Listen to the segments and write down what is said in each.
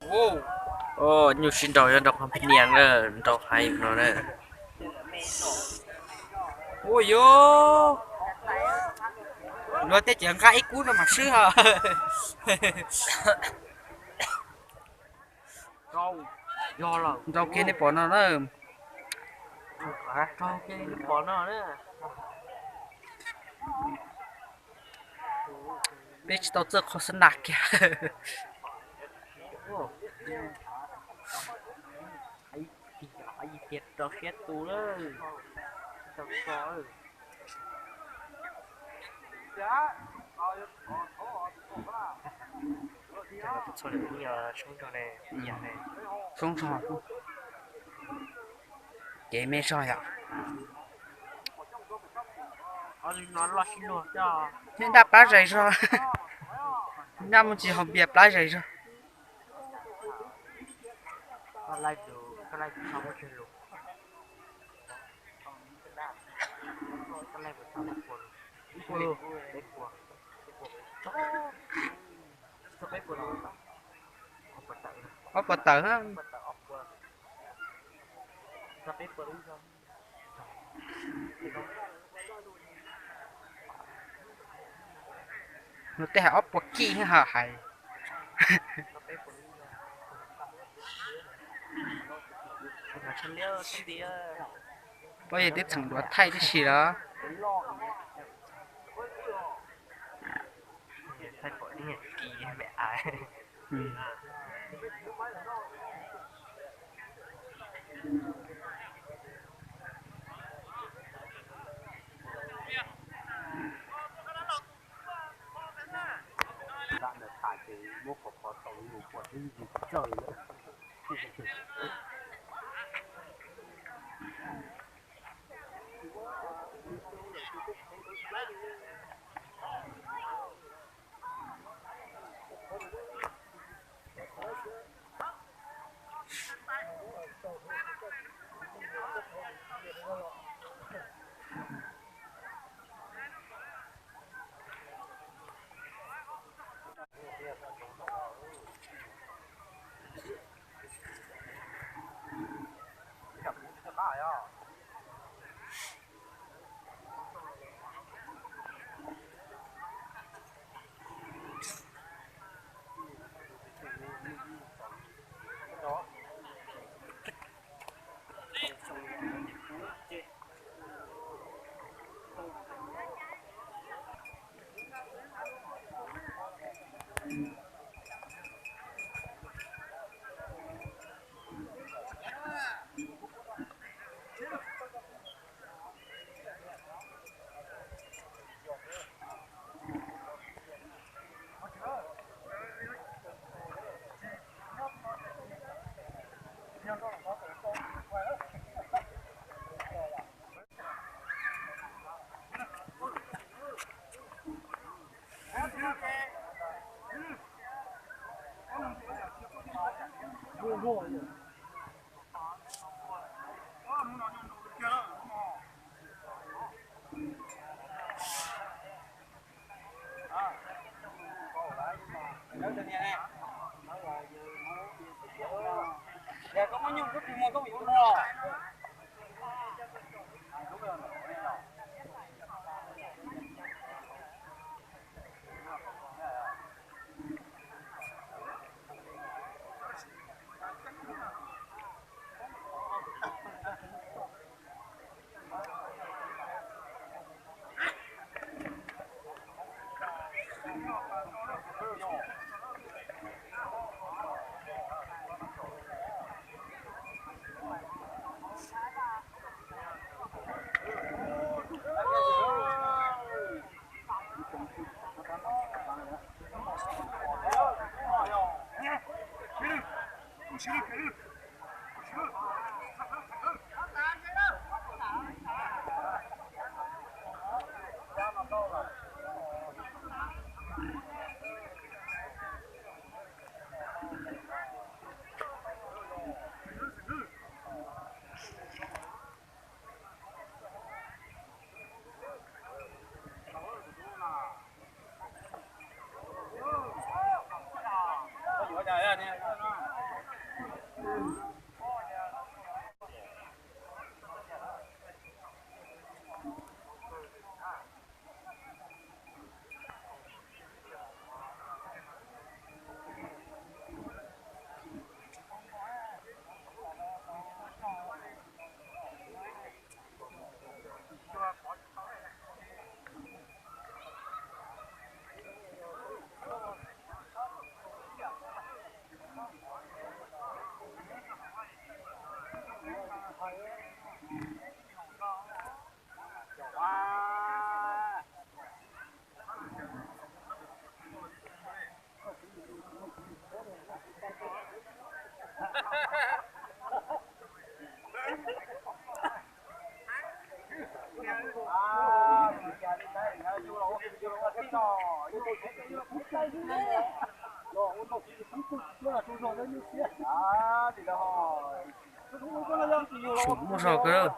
Nyuj sib nraus yog nraus qhov nias na, nraus hais no na. Ua yo, luag tej ces nqa ib kub no mas swb ho. Nraus kiag nej pom no na. Peb tsis tau txawj qhov xab nas kiag. Rau siab tu lawm. Txhua lwm txhoob zog ne, ib yam ne. Txhoob zog, kev me zog yom. Nej ntaj plab zais zog, ntaj mus tsis haus npias plab zais zog. Ob puas tawm. Nws tej hais ob puas kij ha hais. Pob yog tib txheem duav thaij tib si los. Ntawm tas ces muab qhov qhov tau mus puas twb ntsis txawj lawm. Muaj zog kawg.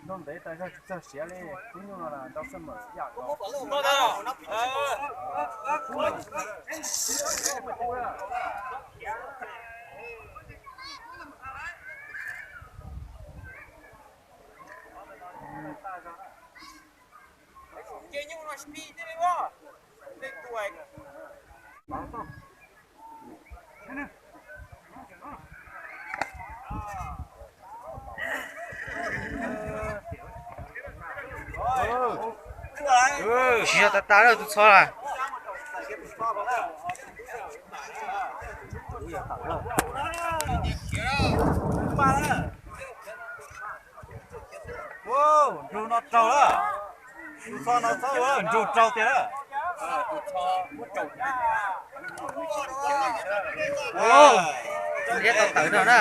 Nyob ntev tas zog tsis txog siav li, tub nyuj no ntau xwb mas yam nkaus. Tsis yog tas tas lawm tus txho lawm. Nrug no raug lawm. Tus txho no txhob ua nrug raug tiag lawm. Tus liab tau tawm no na.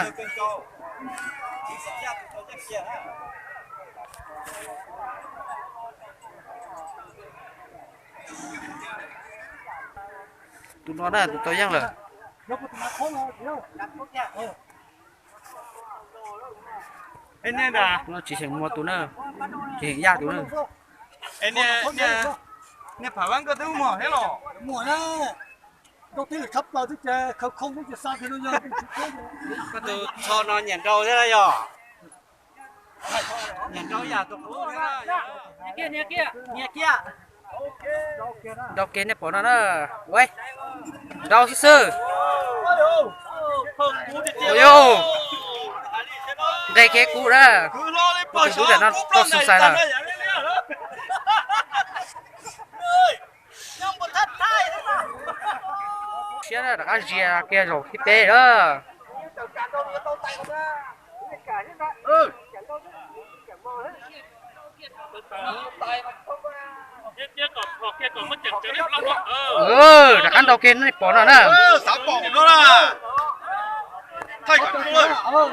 Tus no na tus tau yeej lawm. No tsis xeem muag tus na, tsis xeem yaj tus na. Niag phav vab nkawd twb muag thiab los? Muag na, nkauj teb lawm tshab plaws twb ces khawv khoo twb ces xa kiag no yog. Koj tus txho no nyiam nrau thiab yog? Nyiam nrau yam tus qub thiab. Nyiam kiag, nyiam kiag. Nrau kiag nej pom no na. Ua, nrau xwb xwb. Yog nqe kev kub na. Tus tub tam no tau xus xais lawm. Siab rov qab zia kiag zaum thib peb na. Rov qab nrau kiag nej pom no na. Xav pom no na. Thaij kom kub.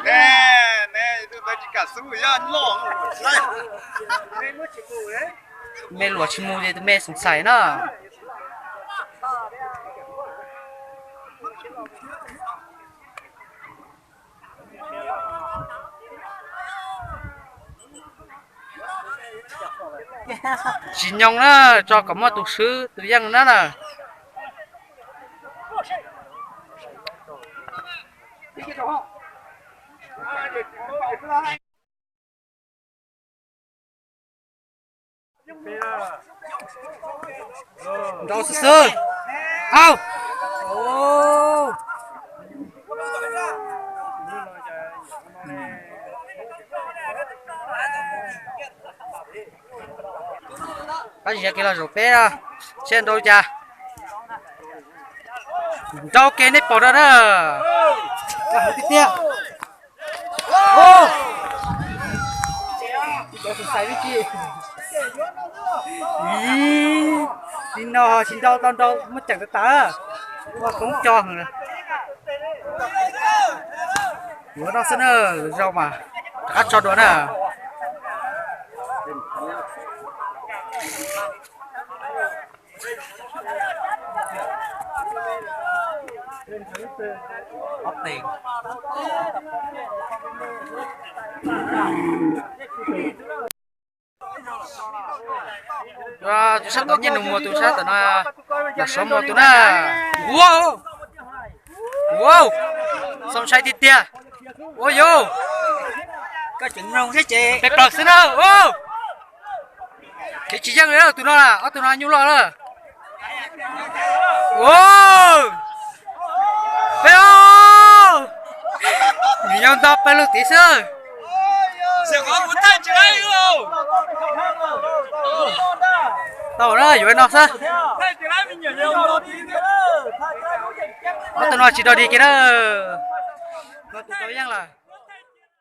Ne, ne, tus ntawd tsis kam xub yog loj. Me luam tsis mus ces tus me xus xais na. Kiag Tsis nyoo na, tso kom muaj tus swb tus yeej na na. Nrau xwb xwb. Au. Pab ziav kev los zaum peb, seb nrau cas. Nrau kev nej pom rau na. Tiag tiag. Ib, li no tsis nrau tau nrau muab ceem tas tas. Ua koob co heev. Yuav no xwb na, zaum mas rov qab tso dua na. Tus sab tom nyiaj nus muag, tus sab tom no, los Suav muag tus na. Ua, ua, xoo ntshai tiag tiag. Ua yus, peb plaws xwb na. Kev tsis yeej li tus no, ob tug no nyuj loj lawm. Ua, peb, nws nyob nto pawg lug tid xwb. Tau na, yuav no xwb. Ob tug no tsis dog dig kiag na. Tus tau yeej lawm.